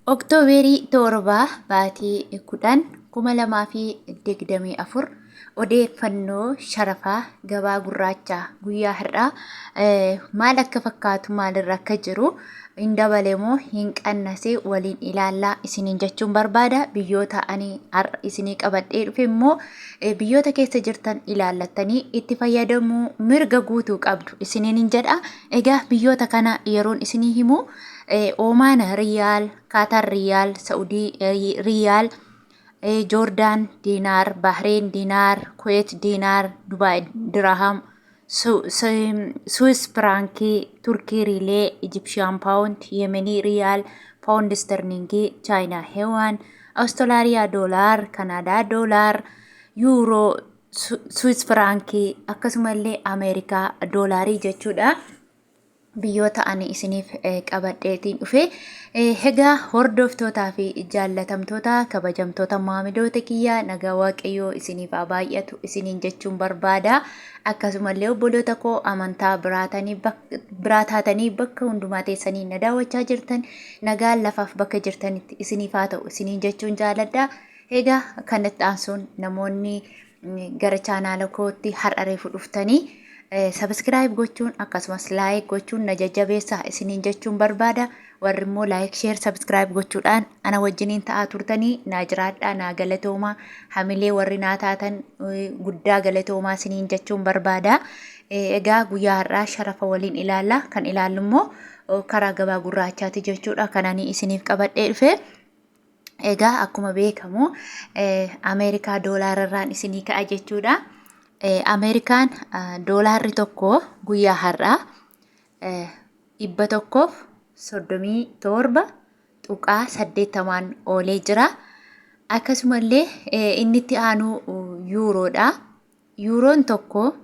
Oktoobeerii 7 baatii 10 2024 odeeffannoo sharafaa gabaa gurraachaa guyyaa har'aa maal akka fakkaatu maalirra akka jiru hin dabale moo hin qannase waliin ilaallaa isiniin jechuun barbaada. Biyyoota ani har'a isinii qabadhee dhufe immoo biyyoota keessa jirtan ilaallattanii itti fayyadamuu mirga guutuu qabdu isiniin hin jedha. Egaa biyyoota kana yeroon isinii himu Oomaan Riyaal, Kaatar Riyaal, Sa'udii Riyaal, Joordaan Diinaar, Bahreen Diinaar, Kuweet Diinaar, Dubaay Diraham, Suwis Firaankii, Turkii Riilee, Ijipshiyaan Paawundi, Yemenii Riyaal, Paawundi Isterliingii, Chaayinaa Hewaan, Awustiraaliyaa Doolaar, Kanaadaa Doolaar, Yuuroo, Suwis Firaankii akkasumallee Ameerikaa Doolaarii jechuudha. Biyyoota ani isiniif qabadheetiin dhufe. Egaa hordoftootaa fi jaallatamtoota kabajamtoota maamiloota kiyyaa nagaa waaqayyoo isiniif haa baay'atu isiniin jechuun barbaada. Akkasumallee obboloota koo amantaa biraa taatanii bakka hundumaa teessanii na daawwachaa jirtan nagaan lafaaf bakka jirtanitti isiniif haa ta'u isiniin jechuun jaaladha. Egaa kanatti aansuun namoonni gara chaanaala kootti har'a reefu dhuftanii sabiskiraayib gochuun akkasumas laayik gochuun na jajjabeessaa isiniin jechuun barbaada. Warri immoo laayik sheer sabiskiraayib gochuudhaan ana wajjiniin ta'aa turtanii naa jiraadhaa naa galatoomaa hamilee warri naa taatan guddaa galatoomaa isiniin jechuun barbaada. Egaa guyyaa har'aa sharafa waliin ilaalla. Kan ilaallu immoo karaa gabaa gurraachaati jechuudha. Kan ani isiniif qabadhee dhufe. Egaa akkuma beekamu Ameerikaa doolaararraan isinii ka'a jechuudha. Ameerikaan doolaarri tokko guyyaa har'aa 137.80n oolee jira. Akkasumallee inni itti aanu yuuroodha. Yuuroon tokko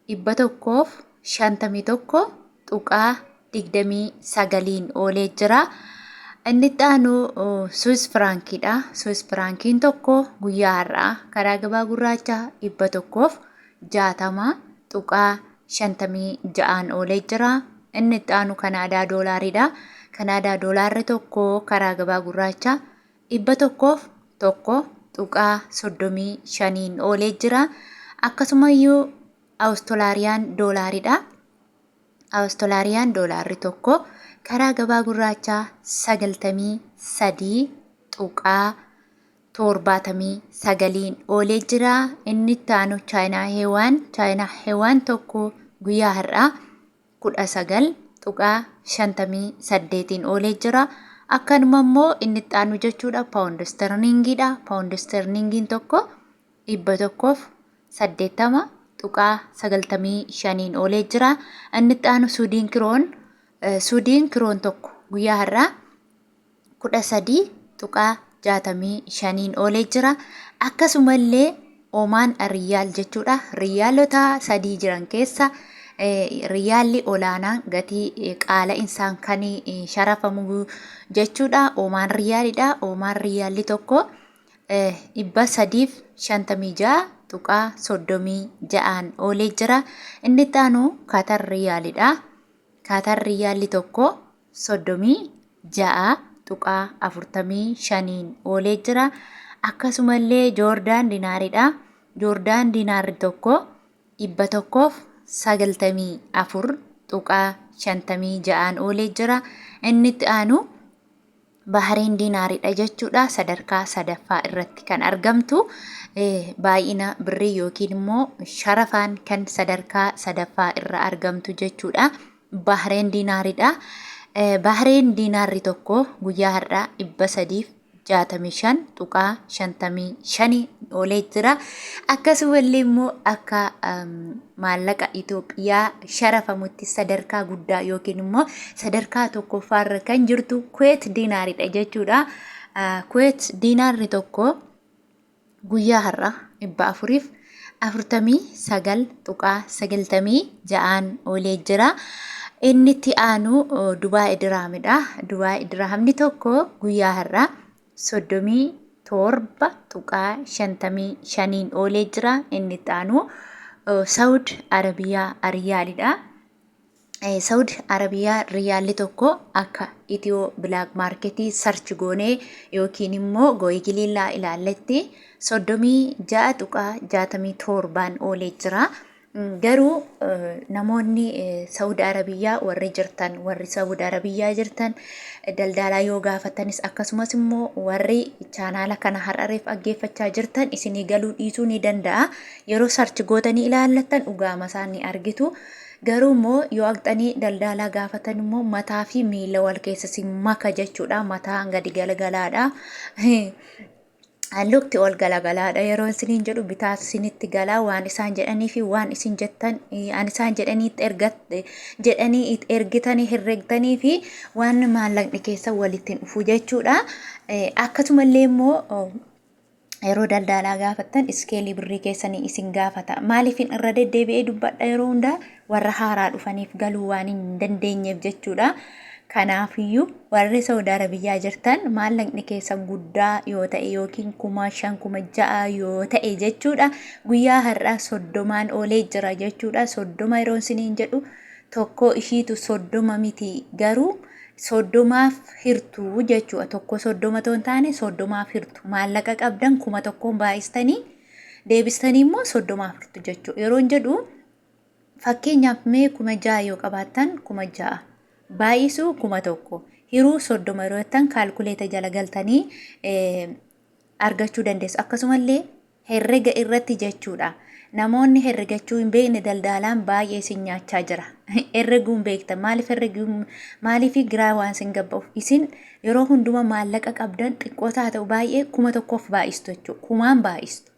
151.29n oolee jira. Inni itti aanu Suwis Firaankiidha. Suwis Firaankiin tokko guyyaa har'aa karaa gabaa gurraachaa 160.56n oolee jira. Inni itti aanu Kanaadaa Doolaariidha. Kanaadaa Doolaarri tokko karaa gabaa gurraachaa 101.35n oolee jira. Akkasumayyuu Awustolaariyaan doolaaridha. Awustolaariyaan doolaarri tokko karaa gabaa gurraachaa 93.79n oolee jira. Inni itti aanu Chaayinaa Heewaan. Chaayinaa Heewaan tokko guyyaa har'aa 19.58n oolee jira. Akkanuma immoo inni itti aanu jechuudha paawundi isterliingiidha. Paawundi isterliingiin tokko 180.95n oolee jira. Inni itti aanu Suudiin kiroon Suudiin kiroon tokko guyyaa har'aa 13.65n oolee jira. Akkasumallee Omaan Riyaal jechuudha. Riyaalota sadii jiran keessa riyaalli olaanaan gatii qaala'insaan kan sharafamu jechuudha. Omaan Riyaalidha. Omaan Riyaalli tokko 356.36n oolee jira. Inni itti aanu Katar Riyaalidha. Katar Riyaalli tokko 36.45n oolee jira. Akkasumallee Joordaan Dinaaridha. Joordaan Dinaarri tokko 194.56n oolee jira. Inni itti aanu Bahareen Dinaaridha jechuudha. Sadarkaa sadaffaa irratti kan argamtu baay'ina birrii yookiin immoo sharafaan kan sadarkaa sadaffaa irra argamtu jechuudha. Bahareen Dinaaridha. Bahareen Dinaarri tokko guyyaa har'aa 365.55 oolee jira. Akkasumallee immoo akka maallaqa Itoophiyaa sharafamutti sadarkaa guddaa yookiin immoo sadarkaa tokkoffaarra kan jirtu Kuweet diinaaridha jechuudha. Kuweet diinaarri tokko guyyaa har'a 449.96n oolee jira. Inni itti aanu Dubaay Diraamidha. Dubaay Diraamni tokko guyyaa har'a 37.55n oolee jira. Inni itti aanu Saawud Arabiyaa Riyaalidha. Saudi Arabiyaa riyaalli tokko akka Itiyoo Black Market search goonee yookiin immoo Gooyigiliillaa ilaalletti 36.67n oolee jira. Garuu namoonni Saudi Arabiyaa warri jirtan, warri Saudi Arabiyaa jirtan daldaalaa yoo gaafatanis, akkasumas immoo warri chaanaala kana har'areef dhaggeeffachaa jirtan, isinii galuu dhiisuu ni danda'a. Yeroo search gootanii ilaallattan dhugaama isaa ni argitu. Garuu immoo yoo haqxanii daldaalaa gaafatan immoo mataa fi miila wal keessa si maka jechuudha. Mataan gadi galagalaadha. Lukti ol galagalaadha. Yeroo isiniin jedhu bitaa isinitti galaa, waan isaan jedhanii fi waan isin jettan, an isaan jedhanii ergat jedhanii ergitanii herregtanii fi waan maallaqni keessa walitti dhufu jechuudha. Akkasumallee immoo yeroo daldaalaa gaafattan iskeelii birrii keessanii isin gaafata. Maaliifin irra deddeebi'ee dubbadha yeroo hundaa? Warra haaraa dhufaniif galuu waan hin dandeenyeef jechuudha. Kanaafiyyuu warri Saudi Arabiyyaa jirtan maallaqni keessan guddaa yoo ta'e yookiin 5,000, 6,000 yoo ta'e jechuudha. Guyyaa har'aa 30n oolee jira jechuudha. 30 yeroo isiniin jedhu tokko ishiitu 30 miti, garuu 30f hirtuu jechuudha. Tokko 30 otoo hin taane 30f hirtu. Maallaqa qabdan 1000n baay'istanii deebistanii immoo 30f hirtu jechuudha. Yeroo jedhu fakkeenyaaf mee 6,000 yoo qabaattan, 6,000 baay'isuu 1000 hiruu 30 yeroo jettan kaalkuleeta jala galtanii argachuu dandeessu. Akkasumallee herrega irratti jechuudha. Namoonni herregachuu hin beekne daldaalaan baay'ee isin nyaachaa jira. Herreguu hin beektan. Maaliif herreguu, maaliif giraa waan isin gabba'uuf, isin yeroo hunduma maallaqa qabdan xiqqoo haa ta'u baay'ee 1000f baay'istu jechuudha. Kumaan baay'istu.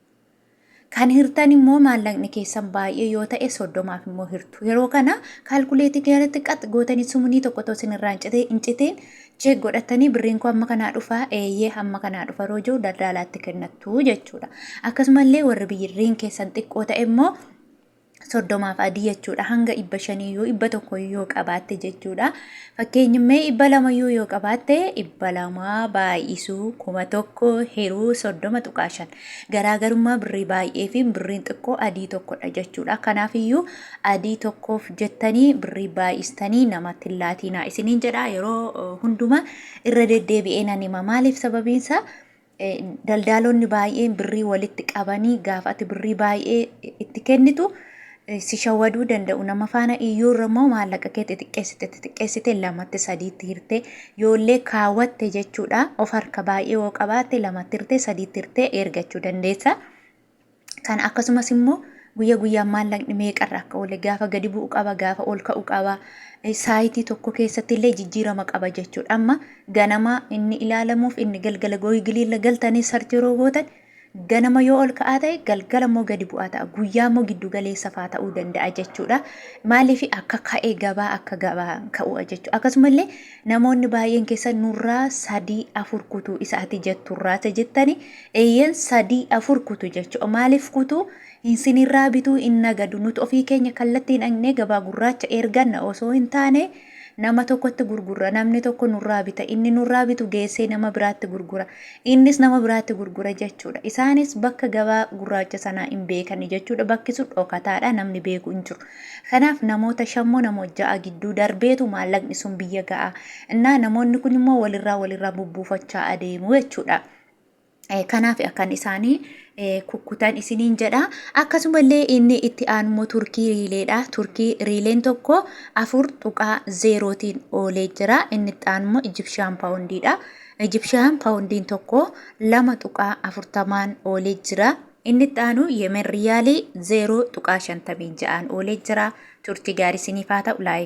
Kan hirtan immoo maallaqni keessan baay'ee yoo ta'e 30f immoo hirtu. Yeroo kana kaalkuleetii keessatti qax gootanii sumunii tokko otoo isin irraa hin citiin check godhatanii, birriin koo hamma kanaa dhufaa, eeyyee hamma kanaa dhufa yeroo jiru daldaalaatti kennattu jechuudha. Akkasumallee warri birriin keessan xiqqoo ta'e immoo 30f adii jechuudha. Hanga 500 yoo, 100 yoo qabaatte jechuudha. Fakkeenyi mee 200 yoo qabaatte, 200 baay'isuu 1000 hiruu 30.5, garaagarummaa birrii baay'ee fi birriin xiqqoo adii tokkodha jechuudha. Kanaafiyyuu adii tokkoof jettanii birrii baay'istanii namatti hin laatinaa isiniin jedha. Yeroo hunduma irra deddeebi'ee nan hima. Maaliif? Sababiinsaa daldaalonni baay'een birrii walitti qabanii gaafa ati birrii baay'ee itti kennitu si shawwaduu danda'u. Nama faana iyyuu irra immoo maallaqa kee xixiqqeessite xixiqqeessite lamatti sadiitti hirtee yoollee kaawwatte jechuudha. Of harka baay'ee yoo qabaatte lamatti hirtee sadiitti hirtee ergachuu dandeessa. Kan akkasumas immoo guyya guyyaan maallaqni meeqarra akka oole, gaafa gadi bu'u qaba, gaafa ol ka'u qaba. Saayitii tokko keessatti illee jijjiirama qaba jechuudha. Amma ganama inni ilaalamuuf inni galgala gooyigiliirra galtanii search yeroo gootan, ganama yoo ol ka'aa ta'e galgala immoo gadi bu'aa ta'a. Guyyaa immoo giddu galeessa fa'aa ta'uu danda'a jechuudha. Maaliif? Akka ka'ee gabaa akka gabaa ka'u jechuudha. Akkasumallee namoonni baay'een keessa nurraa sadii afur kutuu isa ati jetturraa jettani, eeyyan, sadii afur kutu jechuudha. Maaliif kutuu? Isinirraa bituu hin nagadu. Nuti ofii keenya kallattiin dhaqnee gabaa gurraacha erganna osoo hin taane nama tokkotti gurgurra. Namni tokko nurraa bita. Inni nurraa bitu geessee nama biraatti gurgura. Innis nama biraatti gurgura jechuudha. Isaanis bakka gabaa gurraacha sanaa hin beekani jechuudha. Bakki sun dhokataadha. Namni beeku hin jiru. Kanaaf namoota shammoo namoota ja'a gidduu darbeetu maallaqni sun biyya ga'a. Innaa namoonni kun immoo walirraa walirraa bubbuufachaa adeemu jechuudha. Kanaaf akkan isaanii kukkutan isiniin jedha. Akkasumallee inni itti aanu immoo Turkii riileedha. Turkii riileen tokko 4.0tiin oolee jira. Inni itti aanu immoo Ijibshaan paawundiidha. Ijibshaan paawundiin tokko 2.40n oolee jira. Inni itti aanu Yemen riyaalii 0.56n oolee jira. Turtii gaarii isiniif haa ta'u, like.